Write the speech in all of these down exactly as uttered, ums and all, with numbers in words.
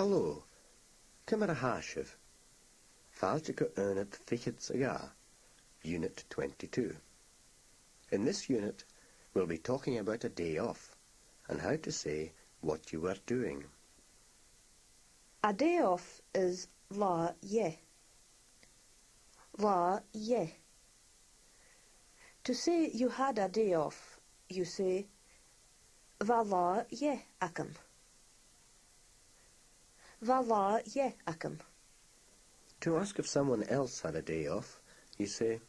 Hello, ciamar a tha sibh? Fàilte gu Aonad fichead 's a dhà, Unit twenty-two. In this unit, we'll be talking about a day off and how to say what you were doing. A day off is latha dheth. Latha dheth. To say you had a day off, you say, bha latha dheth agam. Bha latha dheth agam. To ask if someone else had a day off, you say,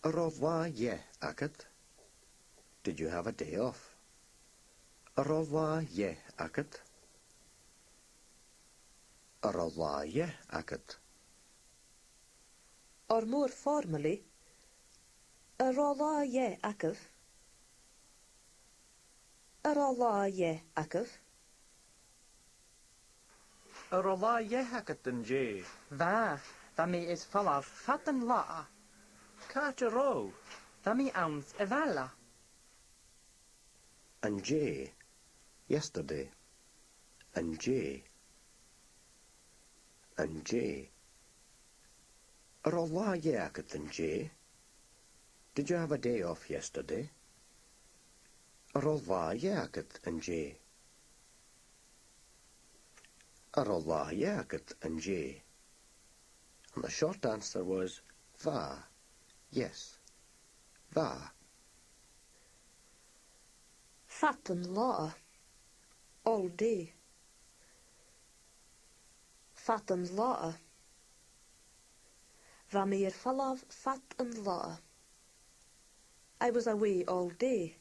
an robh latha dheth agad? Did you have a day off? An robh latha dheth agad? An robh latha dheth agad? Or more formally, an robh latha dheth agaibh? An robh latha dheth agaibh? An robh latha dheth agad an-dè? Bha, bha mi air falbh fad an latha. Càit an robh? Bha mi anns a' bhaile. An-dè, yesterday. An-dè. An-dè. An robh latha dheth agad an-dè? Did you have a day off yesterday? An robh latha dheth agad an-dè? An robh latha dheth agad an-dè? And the short answer was bha. Yes. Bha. Fad an latha. All day. Fad an latha. Bha mi air falbh fad an latha. I was away all day.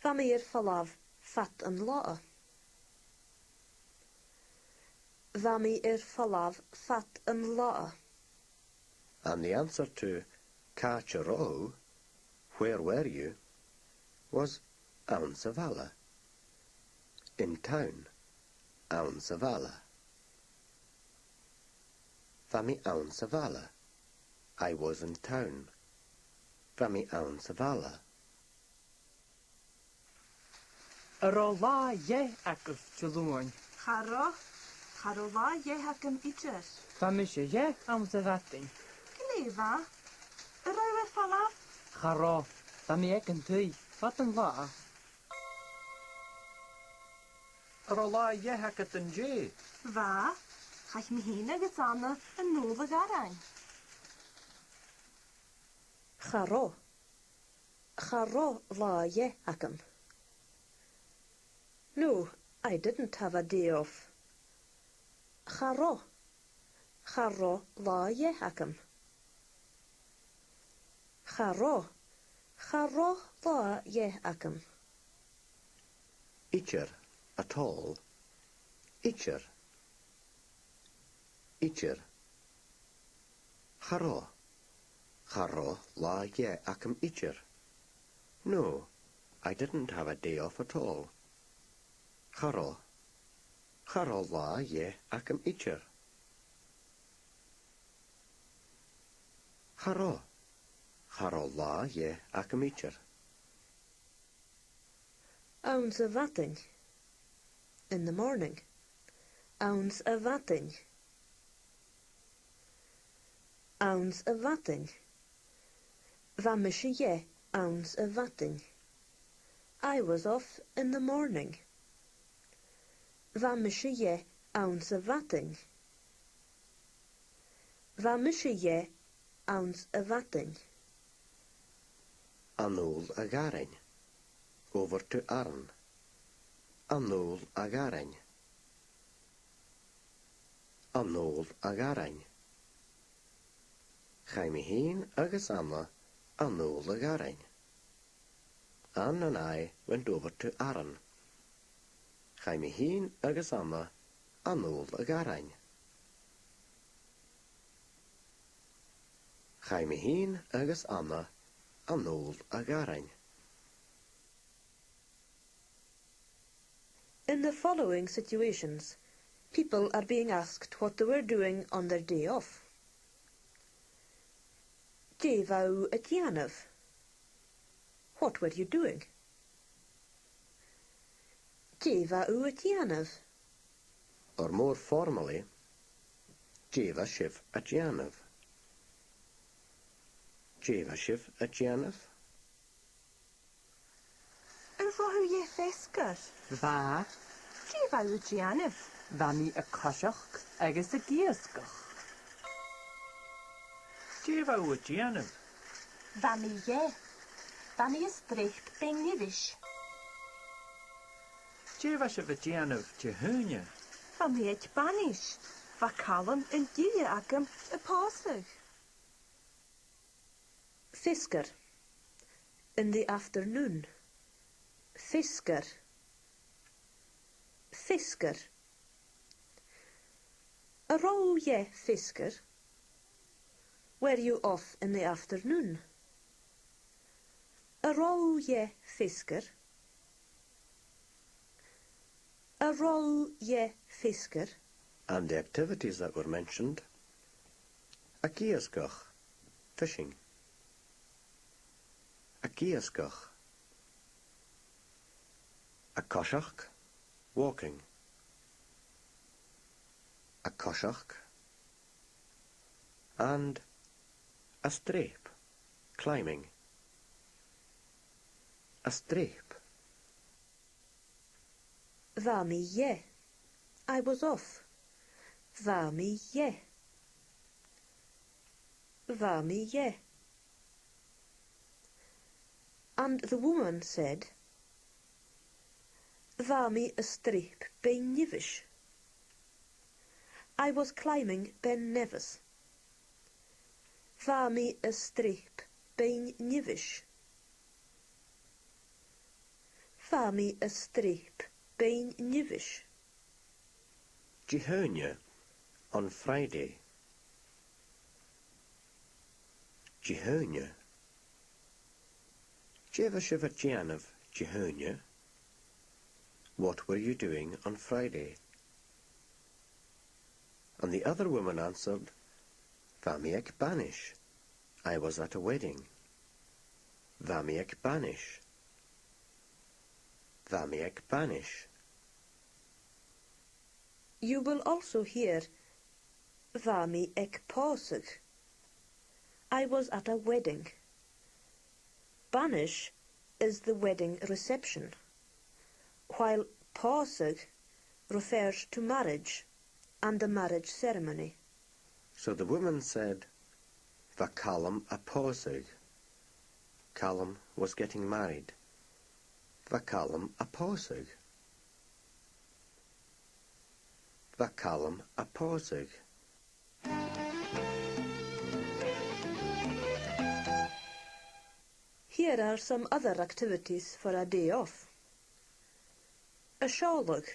Bha mi air falbh fad an latha. Bha mi air falbh fad an latha. And the answer to càit an robh, where were you, was anns a' bhaile. In town, anns a' bhaile. Bha mi anns a' bhaile. I was in town. Bha mi anns a' bhaile. An robh latha dheth agaibh Diluain? Cha robh, cha robh latha dheth agam idir. Bha mise dheth anns a' mhadainn. Glè mhath. An robh thu air falbh? Cha robh, bha mi aig an taigh fad an latha. An robh latha dheth agad an-dè? Bha, chaidh mi fhìn agus Anna a-null a Gharraidhean. Cha robh. Cha robh latha dheth agam. No, I didn't have a day off. Cha robh. Cha robh latha dheth agam. Cha robh. Cha robh latha dheth agam. Idir, at all. Idir. Idir. Cha robh. Cha robh latha dheth agam idir. No, I didn't have a day off at all. Cha robh. Cha robh latha dheth agam idir. Cha robh. Cha robh latha dheth agam idir. Anns a' mhadainn. In the morning. Anns a' mhadainn. Anns a' mhadainn. Bha mise dheth anns a' mhadainn. I was off in the morning. Bha mise dheth anns a' mhadainn. Bha mise dheth anns a' mhadainn. A-null a Gharraidhean. Over to Aran. A-null a Gharraidhean. A-null a Gharraidhean. Chaidh mi fhìn agus Anna a-null a Gharraidhean. Anne and I went over to Aran. Chaidh mi fhìn agus Anna a-null a Gharraidhean. Chaidh mi fhìn agus Anna a-null a Gharraidhean. In the following situations, people are being asked what they were doing on their day off. Dè bha thu a' dèanamh? What were you doing? Dè bha thu a' dèanamh? Or more formally, dè bha sibh a' dèanamh? Dè bha sibh a' dèanamh? An robh thu dha feasgar? Bha. Dè bha thu a' dèanamh? Bha mi a' coiseachd agus ag iasgach. Dè bha thu a' dèanamh? Bha mi dheth. Bha mi a' streap beinn-nibheis. Dè bha sibh a' dèanamh Dihaoine? Bha mi aig banais. Bha Calum, an gille agam, a' pòsadh. Feasgar. In the afternoon. Feasgar. Feasgar. An robh thu dha feasgar? Were you off in the afternoon? An robh thu dha feasgar? An robh thu dha feasgar? And the activities that were mentioned. Ag iasgach, fishing. Ag iasgach. A' coiseachd, walking. A' coiseachd. And a' streap, climbing. A' streap. Bha mi dheth. I was off. Bha mi dheth. Bha mi dheth. And the woman said, bha mi a' streap beinn-nibheis. I was climbing Ben Nevis. Bha mi a' streap beinn-nibheis. Bha mi a' streap beinn-nibheis. Dihaoine, on Friday. Dihaoine. Dè bha sibh a' dèanamh Dihaoine? What were you doing on Friday? And the other woman answered, bha mi aig banais. I was at a wedding. Bha mi aig banais. Bha mi aig banais. You will also hear, bha mi aig pòsadh. I was at a wedding. Banais is the wedding reception, while pòsadh refers to marriage and the marriage ceremony. So the woman said, bha Calum a' pòsadh. Calum was getting married. Bha Calum a' pòsadh. Bha Calum a' pòsadh. Here are some other activities for a day off. A' seòladh,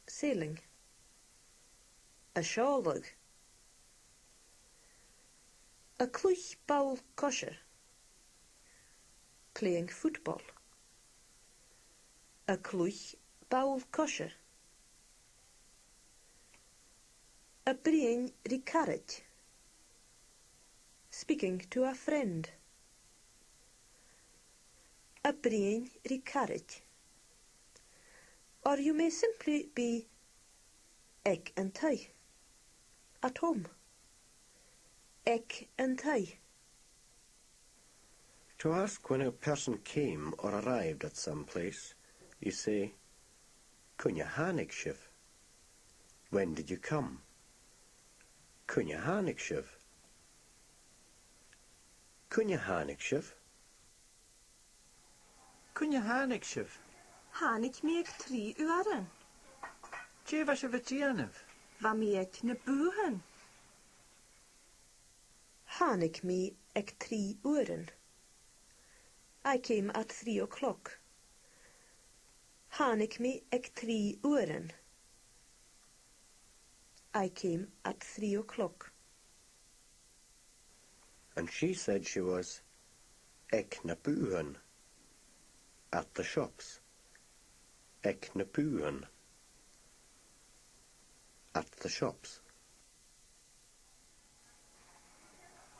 sailing. A' seòladh. A' cluich ball-coise, playing football. A' cluich ball-coise. A' bruidhinn ri caraid, speaking to a friend. A' bruidhinn ri caraid. Or you may simply be aig an taigh, at home. Aig an taigh. To ask when a person came or arrived at some place, you say, cuine thàinig sibh? When did you come? Cuine thàinig sibh? Cuine thàinig sibh? Cuine thàinig sibh? Thàinig mi aig trì uairean. Dè bha sibh a' dèanamh? Bha mi aig na bùthan. Thàinig mi aig trì uairean. I came at three o'clock. Thàinig mi aig trì uairean. I came at three o'clock. And she said she was aig na bùthan, at the shops. Aig na bùthan, at the shops.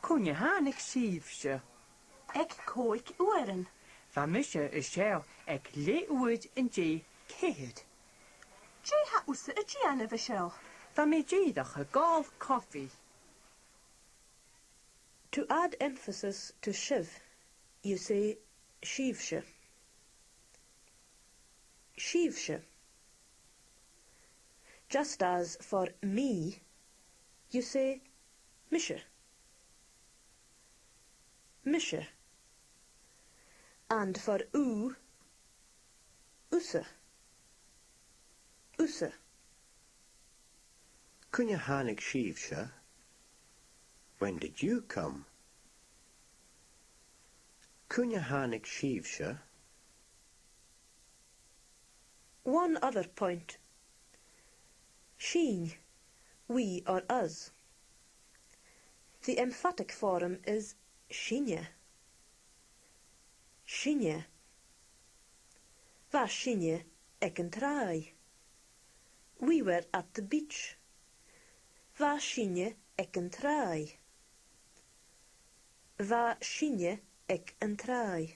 Cuine thàinig sibhse? Aig còig uairean. Bha mise an seo aig leth-uair an dèidh ceithir. Dè tha thusa a' dèanamh an seo? Tha mi dìreach a' gabhail cofaidh. To add emphasis to sibh, you say sibhse. Sibhse. Just as for me, you say mise. Mise. And for thu, thusa. Thusa. Cuin a thàinig sibhse? When did you come? Cuin a thàinig sibhse? One other point. Sinn, we or us. The emphatic form is sinne. Sinne. Bha sinne aig an tràigh. We were at the beach. Bha sinne aig an tràigh. Bha sinne aig an tràigh.